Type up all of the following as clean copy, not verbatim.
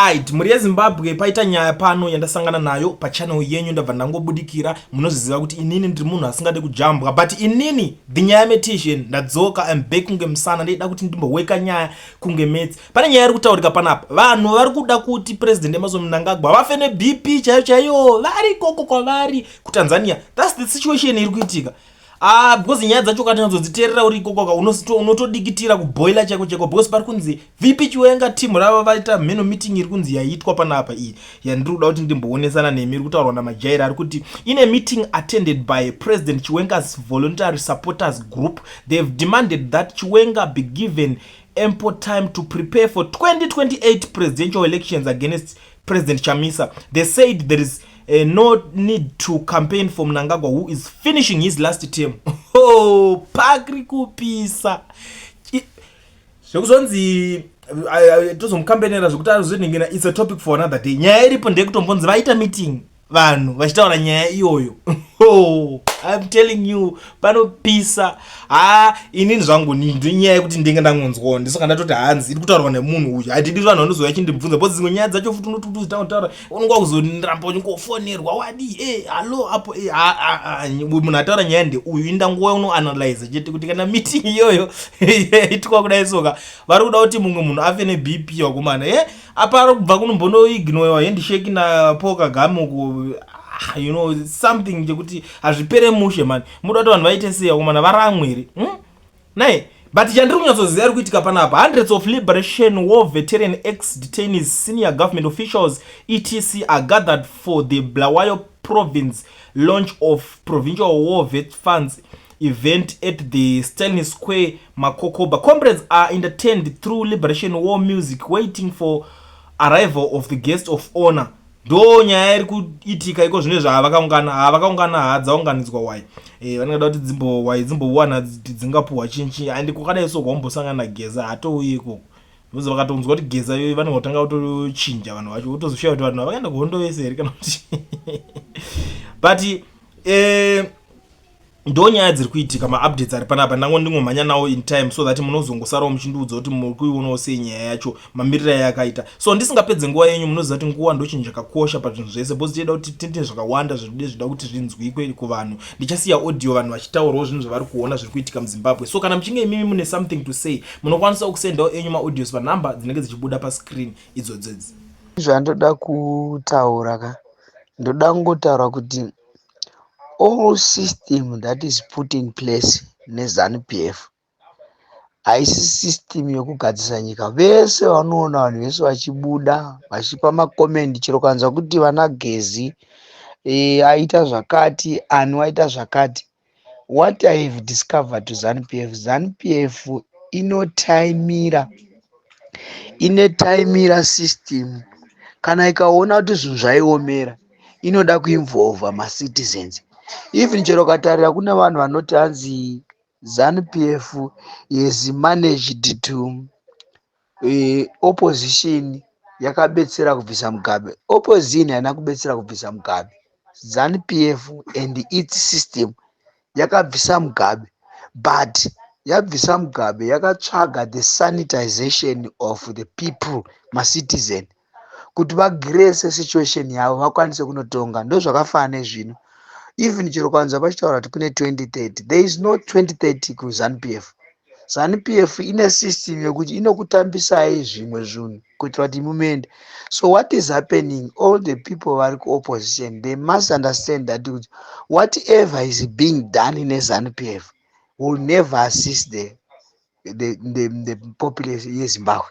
Right, mhuri yeZimbabwe, paita nyaya pano yandasangana nayo pachannel yenyu, ndabva ndangobudikira. Munozviziva kuti inini ndiri munhu asingade kujambwa, but inini the nyaya metician ndadzoka, am back kunge musana. Ndeida kuti ndimboweka nyaya kunge metsi. Pane nyaya iri kutaurika panapa, vanhu vari kuda kuti President Emmerson Mnangagwa vafe neBP chaiyo chaiyo vari ikoko kwavari kuTanzania. That's the situation iri kuitika. Ah, because nyaya dzacho ukatanyatsodziteerera uri ikoko, unotodikitira kuboila chaiko chaiko, because pari kunzi VP Chiwenga, team ravo vaita mheno meeting iri kunzi yaitwa panapa iyi yandiri kuda kuti ndimboonesana nemi, iri kutaurwa namajaira. Ari kuti in a meeting attended by President Chiwenga's voluntary supporters group, they've demanded that Chiwenga be given ample time to prepare for 2028 presidential elections against President Chamisa. They said there is no need to campaign for Mnangagwa, who is finishing his last term. Oh, pakri kupisa zvekuzonzi tozomukampenera zvekuti azviningina. It's a topic for another day. Nyaya iripo ndeyekutombonzi vaita meeting, vanhu vachitaura nyaya iyoyo. Oh, I'm telling you, panopisa. Ha, inini zvangu ndinyaya yekuti ndinge ndangonzwawo, ndisaka ndatoti hanzi iri kutaurwa nemunhu uyu. Hatidi vanhu vanozouya chindibvunza, because dzimwe nyaya dzacho futi unototutaura, unonga kuzoramba uchingofonerwa, wadi e hallo apo e. Munhu ataura nyaya ndeuyu, indanguva unoanalyze chete kuti kana meeting iyoyo itwa kudai soka, vari kuda kuti mumwe munhu afe neBP wakomana e apa ari kubva kunombonoignorewa handshake naPaul Kagame uku. Ah, something chekuti hazvipere mushe mani. Muda kuti vanhu vaite sei vakomana, varamwe here, Nai, but chandiri kunyatsoziva iri kuitika panapa, hundreds of liberation war veteran, ex detainees, senior government officials, etc are gathered for the Bulawayo province launch of provincial war vet funds event at the Stanley Square, Makokoba. Comrades are entertained through liberation war music, waiting for arrival of the guest of honor. Ndo nyaya iri kuitika iko zvino zvavakaungana. Havakaungana, hadzaunganidzwa wai vanongada kuti dzimbo wai dzimbowana dzingapuhwa chinchi. Andi kwakadai so kwaumbosangana naGeza, hatouyi ikoko, because vakatonzwa kuti Geza iyoyo, vanenge kutanga kutochinja vanhu vacho, votozoshaya kuti vanhu vakaenda kuhondo vese here kana kuti. But ndo nyaya dziri kuitika, maupdates ari panapa. Ndango ndingomhanya nawo in time so that munozongosarawo muchindiudza kuti muri kuionawo sei nyaya yacho, mamiriro ayakaita. So ndisingapedze nguva yenyu, munoziva kuti nguva ndo chinhu chakakosha pazvinhu zvese, because tichida kuti tite zvakawanda zvide zvida kuti zvinzwikwe kuvanhu. Ndichasiya audio, vanhu vachitaurawo zvinhu zvavari kuona zviri kuitika muZimbabwe. So kana muchinge imimi mune something to say, munokwanisawo kusendawo enyu maaudios panhamba dzinenge dzichibuda pascreen idzodzodzi. Zvandoda kutaura ka, ndoda kungotaura kuti all system that is put in place neZANU PF haisi system yekugadzisa nyika. Vese vanoona, vanhu vese vachibuda vachipa macomments, chero kanzwa kuti vana Geza aita zvakati, anu aita zvakati. What I have discovered to ZANU PF, ZANU PF inotaimira, inetaimira system. Kana ikaona kuti zvinhu zvaiomera, inoda kuinvolva macitizens. Even chero ukatarira, kune vanhu vanoti hanzi ZANU PF has managed to opposition yakabetsera kubvisa Mugabe. Opposition haina kubetsera kubvisa Mugabe. ZANU PF and its system yakabvisa Mugabe, but yabvisa Mugabe, yakatsvaga the sanitization of the people, macitizen, kuti vagirese situation yavo, vakwanise kunotonga. Ndo zvakafanana nezvino. Even chero kwanza vachitaura kuti kune 2030, there is no 2030 kuZANU PF. ZANU PF ine system yekuti inokutambisai zvimwe zvinhu kuitira kuti muende. So what is happening, all the people vari kuopposition, they must understand that kuti whatever is being done neZANU PF will never assist the population yeZimbabwe.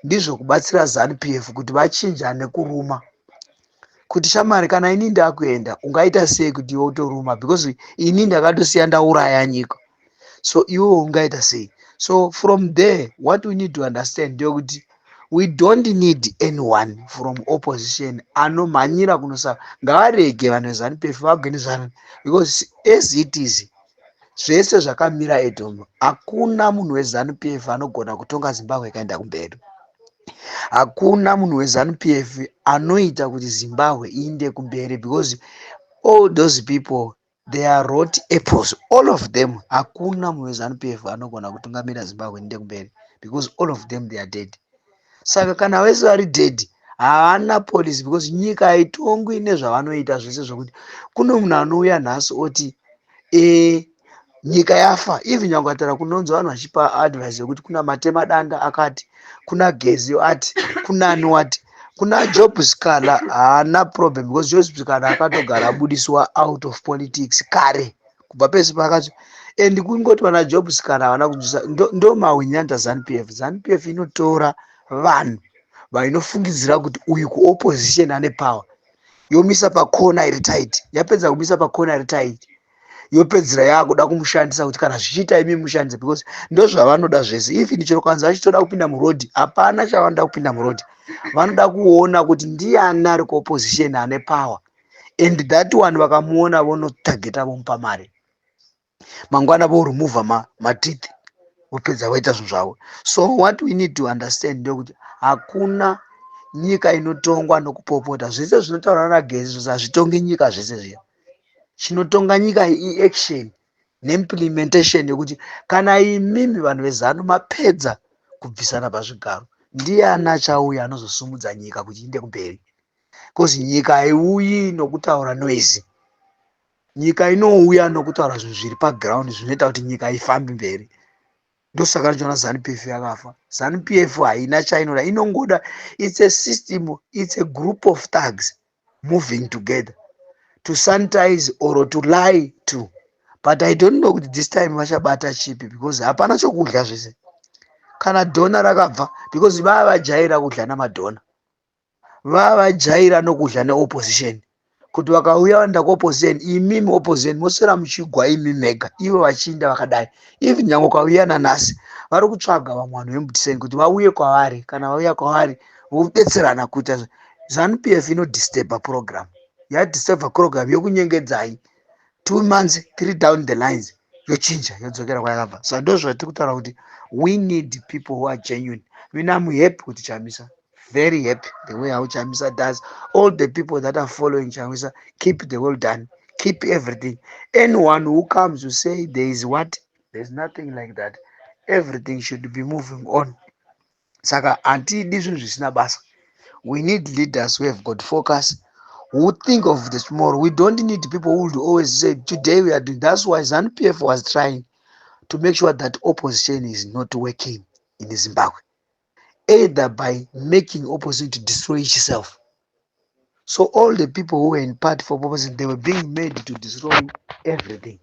Ndizvo kubatsira ZANU PF kuti vachinjane kuruma, kuti shamari, kana ini ndakuenda, ungaita sei kuti iwe utoruma? Because ini ndakatosiya ndauraya nyika, so iwe ungaita sei? So from there, what we need to understand ndeyekuti we don't need anyone from opposition anomhanyira kunosa. Ngavarege vanhu veZANU PF vagwenezvana, because as it is, zvese zvakamira edhomo, hakuna munhu weZANU PF anogona kutonga Zimbabwe ikaenda kumberi. Hakuna munhu weZANU PF anoita kuti Zimbabwe iinde kumberi, because all those people, they are rot apples, all of them. Hakuna munhu weZANU PF anogona kutungamira Zimbabwe iinde kumberi, because all of them, they are dead. Saka kana vese vari dead, Havana policy because nyika haitongwi nezvavanoita zvese, zvokuti kune munhu anouya nhasi oti nyika yafa. Even nyange ukataura, kunonzwa vanhu vachipa advice yekuti kuna Matemadanda akati, kuna Gezi ati, kunani wati, kuna Job Sikhala. Haana problem because Job Sikhala akatogara abudiswa out of politics kare, kubva pese paakati. And kungoti vana Job Sikhala havana kunzwisa, ndo mawinyanda ZANU PF. ZANU PF inotora vanhu vainofungidzira kuti uyu kuopposition ane power, yomisa pakona iri tight. Yapedza kumisa pakona iri tight, yopedzera yaakuda kumushandisa kuti kana zvichiita, imi mushandise, because ndozvavanoda zvese. Even chero kwanzi vachitoda kupinda murodhi, hapana chavanoda kupinda murodhi. Vanoda kuona kuti ndiani ari kuopposition ane power, and that one vakamuona, vonotageta, vomupa mari. Mangwana voremuvha mateeth, vopedza voita zvinhu zvavo. So what we need to understand ndekuti hakuna nyika inotongwa nokupopota. Zvese zvinotaurwa naGezi zvose hazvitongi nyika zvese zviya. Chinotonga nyika iaction neimplementation, yekuti kana imimi vanhu veZANU mapedza kubvisana pazvigaro, ndiani achauya anozosumudza nyika kuti iende kumberi? Because nyika haiuyi nokutaura noise. Nyika inouya nokutaura zvinhu zviri paground zvinoita kuti nyika ifambe mberi. Ndosaka ndichiona ZANU PF yakafa. ZANU PF haina chainoda, inongoda, it's a system, it's a group of thugs moving together to sanitize or to lie to. But I don't know kuti this time vachabata chipi, because hapana chokudya zvese kana donor rakabva, because vava vajaira kudya namadonor, vava vajaira nokudya neopposition, kuti vakauya vanoenda kuopposition, imimi opposition moswera muchigwa imi mega, ivo vachiinda vakadai. Even nyange ukauya nanhasi, vari kutsvaga vamwe vanhu vemudiseni kuti vauye kwavari. Kana vauya kwavari, vobetserana kuita. ZANU PF inodisturba program, yadisturba program yokunyengedzai, 2 months, three down the lines, yochinja, yodzokera kwayakabva. So ndo zvatiri kutaura kuti we need people who are genuine. Mina I'm happy kuti Chamisa, very happy the way how Chamisa does. All the people that are following Chamisa, keep the well done, keep everything. Anyone who comes to say there is what, there's nothing like that. Everything should be moving on. Saka hatidi zvinhu zvisina basa. We need leaders who have got focus, who think of the tomorrow. We don't need people who will always say today we are doing. That's why ZANU PF was trying to make sure that opposition is not working in Zimbabwe, either by making opposition to destroy itself. So all the people who were in party for opposition, they were being made to destroy everything.